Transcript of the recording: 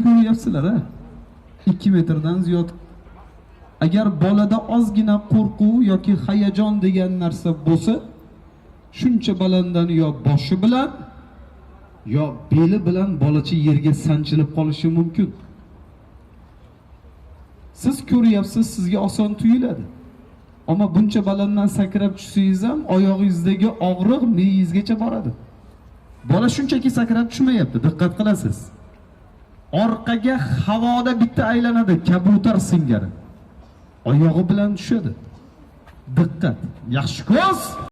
Ko'ryapsizlar, a? 2 metrdan ziyod. Agar bolada ozgina qo'rquv yoki hayajon degan narsa bo'lsa, shuncha balanddan yo boshi bilan, yo beli bilan bolacha yerga sanchilib qolishi mumkin. Siz ko'ryapsiz, sizga oson tuyuladi. Ammo buncha balanddan sakrab tushsangiz ham oyog'ingizdagi og'riq miyangizgacha boradi. Bola shunchaki sakrab tushmayapti, diqqat qilasiz. Orqaga havoda bitta aylanadi, kabutar singari. Oyog'i bilan tushadi. Diqqat. Yaxshi ko'z.